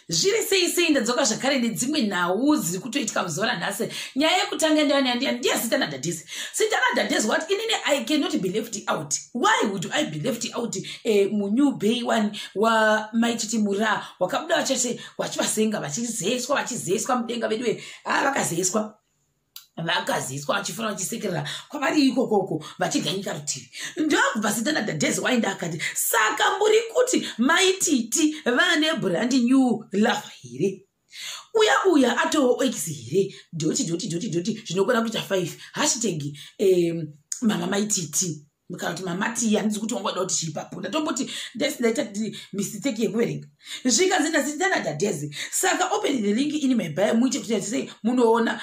Zviri sei sei, ndadzoka zvakare nedzimwe nhau dziri kutoitika muzuva ranhasi. Nyaya yekutanga ndiya Sitana Dhadhezi. Sitana Dhadhezi, what? Inini I cannot be left out. Why would I be left out? Munew bay one waMaititi Mura wakabuda vachese vachivasenga, vachizeswa, vachizeswa mudenga veduwe. A, vakazeswa, vakaziswa, vachifura, vachisekerera kwavari ikokoko, vachiganyika rutivi. Ndokubva Sitana Dhadhezi wainda akati, "Saka muri kuti Maititi vane brand new love here? Uya uya atoo ex here?" Dot dot dot dot, zvinokona kuita 5 hashtag mama Maititi kana kuti mamati. Handisi kuti wangada kuti chiipapo, ndatomboti ndaita mistake yekuverenga. Zvikanzi naSitana Dhadhezi, "Saka open the link in my bio, muite kuti sei munoona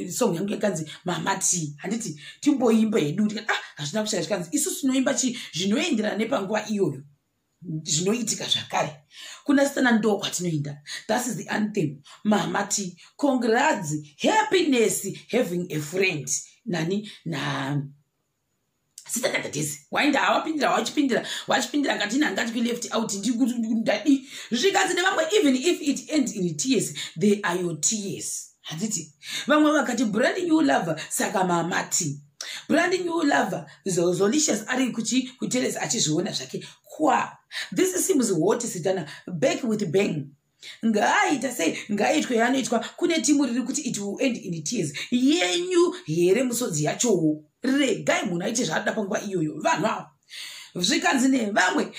song yangu yakanzi Mamati. Handiti timboimba hedu?" Ah, hazvina kushaya. Zvikanzi, "Isusu tinoimba chi zvinoenderana nepanguva iyoyo zvinoitika." Zvakare kuna Sitana ndo kwatinoenda. That is the anthem, Mamati. Congrats, happiness, having a friend. Nani na Sitana Dhadhezi wainda awapindira, wachipindira, wachipindira, akati handingati kuleft out, ndadi. Zvikanzi nevamwe, "Even if it ends in tears, they are your tears." Handiti vamwe vakati brand new lover, saka Mamati brand new lover. Zolicious ari kuchi kuteresa achizviona zvake kwa. This seems hot. Sitana back with bang. Ngaaita sei, ngaaitwe yaanoitwa. Kune timu riri kuti it will end in tears yenyu here? Musodzi yachowo, regai munhu aite zvaanoda panguva iyoyo, vanhu ava. Zvikanzi nevamwe,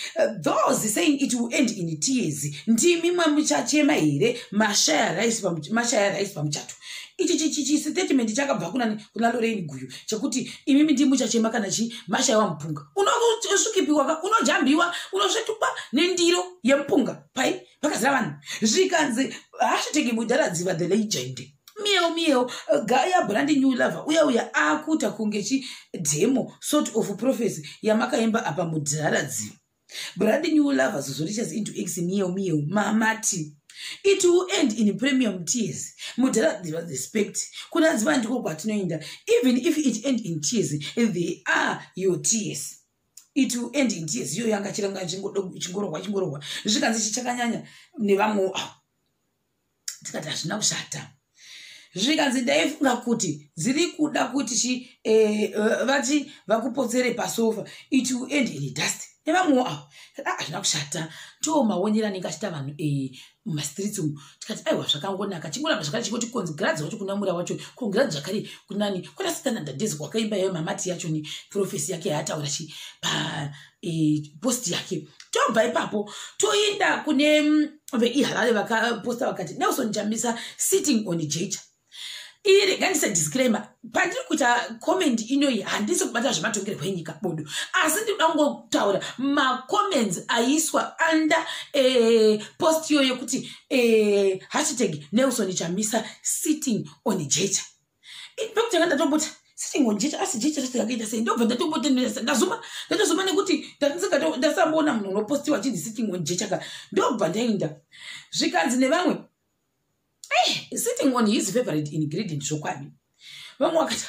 "Those saying it will end in tears, ndimi mamuchachema here? Mashaya rice pamuchato." Ichi chistatement chakabva kuna Lorraine Guyu chekuti imimi ndimi muchachema kana chi mashayiwa mupunga. Unosvikipiwa, unojambiwa, unosvetukwa nendiro yemupunga pai pakazara vanhu. Zvikanzi #mudharadziva the legend, mieu mieu, gaya brand new lover uya uya akuta kunge chidhemo, sort of prophecy yamakaimba apa. Mudharadziva brand new lover zozorichas into x, mieu mieu, Mamati. It will end in premium tears. Mudharadziva respect. Kuna Dziva ndiko kwatinoenda. Even if it end in tears, they are your tears. It will end in tears iyo yanga chiranga chingorohwa, chingorohwa. Zvikanzi chichakanyanya nevamwewo avo. Tikati hazvina kushata. Zvikanzi, "Ndaifunga kuti dziri kuda kuti chi vati vakupotsere pasofa." It will end in dust nevamwewo avo. Hazvina kushata. Ndo maonero anenge achiita vanhu mumastreets umu. Tikati aiwa, zvakangonaka. Chingoramba zvakare chingoti congrats wacho kuna Mura wacho, congrats zvakare kunani, kuna Sitana Dhadhezi kwakaimba yayo Mamati yacho ni prophecy yake yaataura chi papost yake. Tobva ipapo toinda kune veiHarare vakaposta vakati Nelson Chamisa sitting on jecha. Iri ngandise disclaimer, pandiri kuita comment inoyi handisi kubata zvematongerwo enyika bodo, asi ndinoda kungotaura macomments aiswa under post iyo yekuti #NelsonChamisa sitting on jecha. Pekutanga ndatomboti sitting on jecha, asi jecha racho rakaita sei? Ndobva ndatomboti ndazuma, ndatozuma nekuti ndasamboona munhu unopostiwa achinzi sitting on jecha ka. Ndobva ndaenda. Zvikanzi nevamwe, sitting on his favorite ingredient. Zvokwadi vamwe vakati,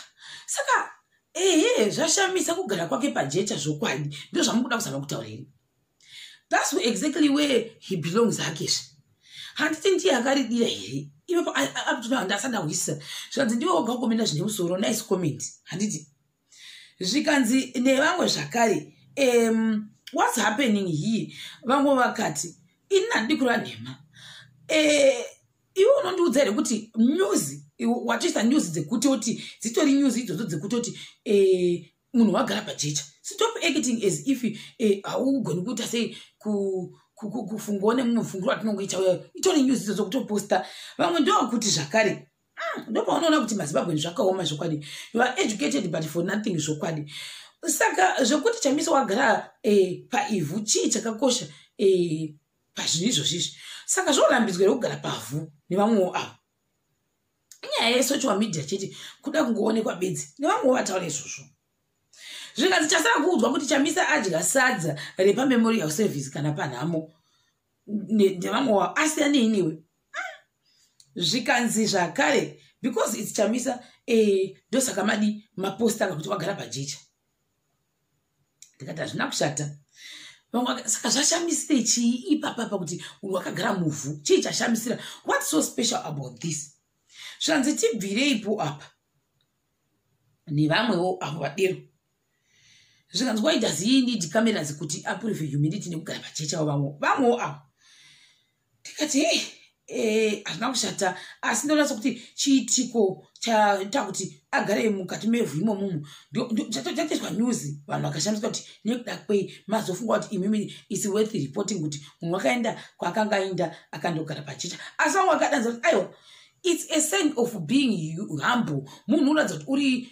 saka ehe, zvashamisa kugara kwake pajecha. Zvokwadi ndo zvamukuda kuzama kutaura here? That's exactly where he belongs hakezve. Handiti ndiye akaridira here ipapo? Ndasandahwisisa. Zvikanzi, "Ndiwe woga kukomenda zvine musoro. Nice comment." Handiti zvikanzi nevamwe zvakare, "What's happening here?" Vamwe vakati, "Ini handidi kureva nhema. Iwe unondiudza here kuti news watoisa news dzekutoti dzitori news idzodzo dzekutoti munhu wagara pajecha? Stop acting as if haugoni kuita sei kufungawo nemumwe mufungiro watinongoita uyayo. Itori news idzodzo kutoposta." Vamwe ndokuti zvakare, ndopaunoona kuti maZimbabwe zvakaoma zvokwadi. You are educated but for nothing zvokwadi. Saka zvekuti Chamisa wagara paivhu, chii chakakosha pazvinhu izvozvizvi? Saka zvorambidzwa here kugara pavhu nevamwewo avo? Inyaya yesocial media chete, kuda kungoonekwa bedzi. Nevamwewo vataura izvozvo. Zvikanzi, "Chasara kuudzwa kuti Chamisa adya sadza repamemorial service kana panhamo." Nevamwewo asiyanei newe. Zvikanzi zvakare, "Because it's Chamisa, ndosaka madi maposta kuti wagara pajecha." Ndikati hazvina kushata. Vamwe saka zvashamisire chii ipapapa kuti munhu wakagara muvhu? Chii chashamisira? What's so special about this? Zvanzi tibvireipo apa nevamwewo avo vadero. Zvikanzi, why does he need cameras kuti aprove humility nekugara pachechi? Avo vamwewo avo tikati, hei, hazvina kushata, asi ndonatsa kuti chiitiko chaita kuti agare mukati mevhu imomomo chatoitwa news. Vanhu vakashamiswa kuti nekuda kwei mazofunga kuti imimi is worth reporting kuti munhu wakaenda kwaakanga aenda akandogara pachecha. Asi vamwe vakadanza kuti aiwa, it's a sign of being humble. Munhu unoratidza kuti uri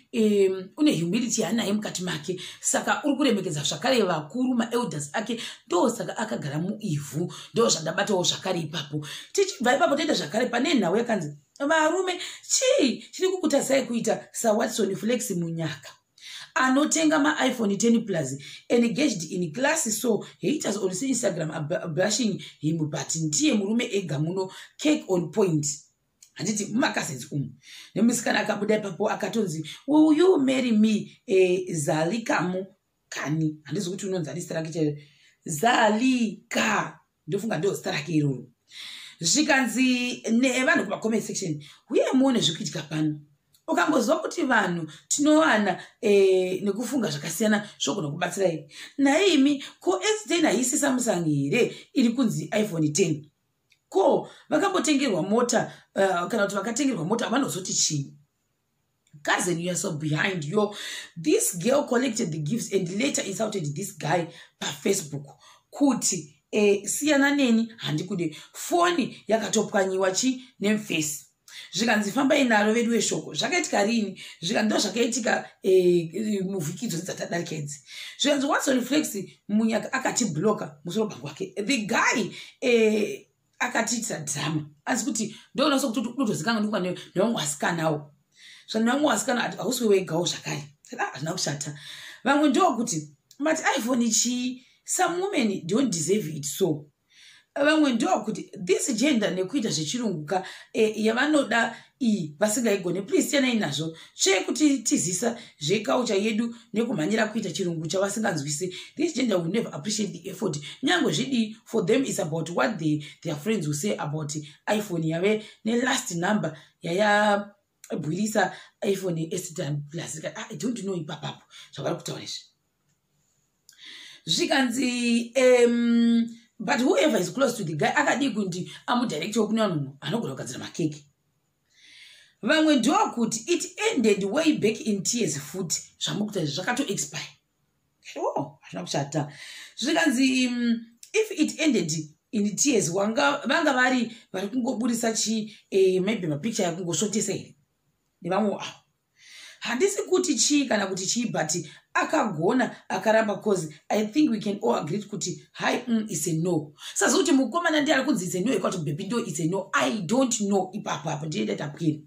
une humility yaanaye mukati make, saka uri kuremekedza zvakare vakuru, maelders ake, ndo saka akagara muivhu. Ndo zvandabatawo zvakare ipapo. Tichibva ipapo, toenda zvakare pane nhau yakanzi, varume, chii chiri kukutasai kuita saWatson Flex Munyaka anotenga maiPhone 10 Plus, engaged in class? So haters on Instagram are bashing him, but ndiye murume ega muno cake on point. Handiti mumakasets umu nemusikana akabuda ipapo akatonzi, "Will you marry me?" Zalikamu kani, handizi kuti unonzi ani zita rake chairo. Zalika, ndofunga ndo zita rake iroro. Zvikanzi nevanhu kumacomment section, uye muone zviri kuitika pano. Ukangoziva kuti vanhu tinowana nekufunga zvakasiyana, zvogona kubatsirai naimi. Ko S10 haisi Samsung here iri kunzi iPhone 10? Ko vakambotengerwa mota, kana kuti vakatengerwa mota vanozoti chii? Cousin, you are so behind yo. This girl collected the gifts and later insulted this guy paFacebook kuti siyana neni, handikude. Foni yakatopwanyiwa chi nemufesi. Zvikanzi, fambai naro vedu weshoko. Zvakaitika rini? Zvika ndo zvakaitika muvhiki idzodzi dzatadarika idzi. Zvikanzi Watson Flex Munyaka akatibloka musoro bhangu wake. The guy akatiitira drama, asi kuti ndoona sokuti unotozikanwa ndikuva nevamwe vasikanawo. Zvanhu nevamwe vasikana hausi wegawo zvakare. Ah, hazvina kushata. Vamwe ndokuti mati iPhone chii? Some women don't deserve it. So vamwe ndokuti this gender nekuita zvechirungu ka yavanoda iyi vasingaigone. Please siyanai nazvo. Tsve tizisa zvekaucha yedu nekumhanyira kuita chirungu chavasinganzwisi. This gender will never appreciate the effort, nyange zvidii. For them is about what their friends will say about iPhone yave nelast number yayabwirisa iPhone S10 Plus. Ah, I don't know ipapapo zvavari kutaura izvi. Zvikanzi but whoever is close to the guy akadii kuti amudirectewo kune vanhu anogona kugadzira makeke? Vamwe ndokuti it ended way back in tears futi. Zvamukuta izvi zvakatoexpire. Oh, hazvina kushata. Zvikanzi if it ended in tears, vanga vari kungoburisa chi maybe mapicture ekungosvotesa here nevamwe avo? Handisi kuti chii kana kuti chii, but akagona akaramba, cause I think we can all agree kuti hi is a no. Sazi kuti mukomana ndiye ari kunzi is a no, ekuti baby ndo is a no. I don't know ipapo apo ndiye ndaitapwiri.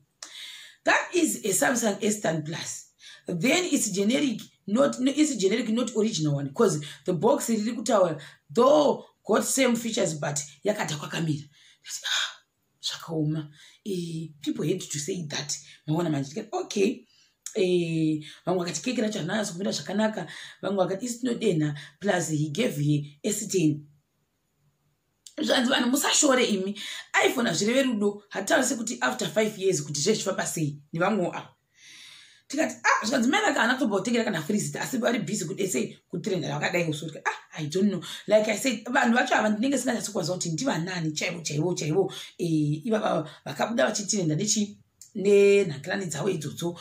That is a Samsung S10 Plus, then it's generic, not, no, it's generic, not original one, because the box riri kutaura though got same features, but yakadhakwa kamira. Ah, zvakaoma. People had to say that. Maona manje? Okay, vamwe vakati keke racho harina kumira zvakanaka. Vamwe vakati isi tinodenha, plus he gave he S10. Zvanzi vanhu musashore imi, iPhone hazvireve rudo. Hatitauri sekuti after 5 years kuti zvezvifamba sei nevamwewo avo. Tikati, ah, zvikanzi mai vake haana kutombotengera kana freezit, asi vari busy kudesei kutrenda vakadai usoti. Ah, I don't know. Like I said, vanhu vacho ava ndinenge singanyatsi kuvaziva kuti ndivanani chaivo chaivo chaivo. Ivava vakabuda vachitrenda nechi nenhangirani dzavo idzodzo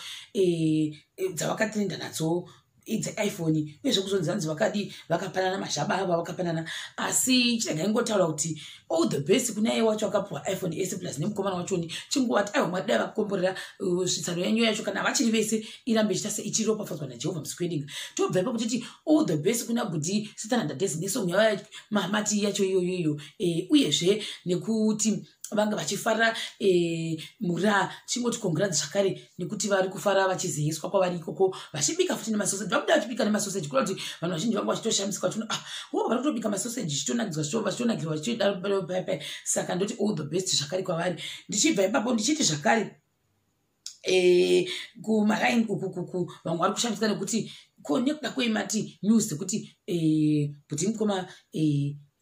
dzavakatrenda nadzo dzeiPhone, uyezve kuzonzi vanzi vakadi vakapanana mazhaba ava vakapanana. Asi chiregai ngotaura kuti all the best kuna iye wacho akapiwa iPhone S Plus nemukomana wachoni. Chinguvati aiwa, Mwari dai vakukomborera svitsano yenyu yacho, kana vachiri vese, irambe ichita se ichiropafadzwa naJehovha musikuendenga. Tobva ipapo titi all the best kuna bhudhi Sitanandadesi nesong yavamati yacho iyoyo iyo, uyezve nekuti vanga vachifarira mura. Chingoti congrats zvakare nekuti vari kufara vachiziyiswa kwavari ikoko, vachibika futi nemasoseji. Vabuda vachibika nemasoseji, kuda kuti vanhu vazhinji vanga vachitoshamisika vachino, ah, o vari kutobika masoseji, chitonakirwa, vachitonakirwa vachidaropai. Saka ndoti all the best zvakare kwavari. Ndichibva ipapo ndichiti zvakare kumaraini ukukuku vamwe vari kushamisika nekuti Ko nekuda kweimati news dzekuti bhuti mukoma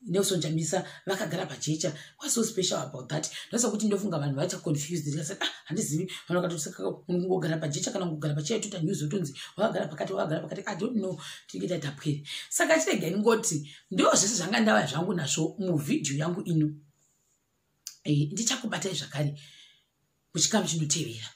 Nelson Chamisa vakagara pajecha, what's so special about that? Ndosekuti ndofunga vanhu vacha confused. Ndikasati, ah, handizivi, vanhu vakatosaka kungogara pajecha kana kugara pacheya, toita news yotonzi wakagara pakati, wakagara pakati. I don't know, tinenge taita pwere. Saka chiregai ngoti ndo zvese zvanga ndava zvangu nazvo muvhidhiyo yangu ino. Ndichakubatai zvakare muchikamu chinotevera.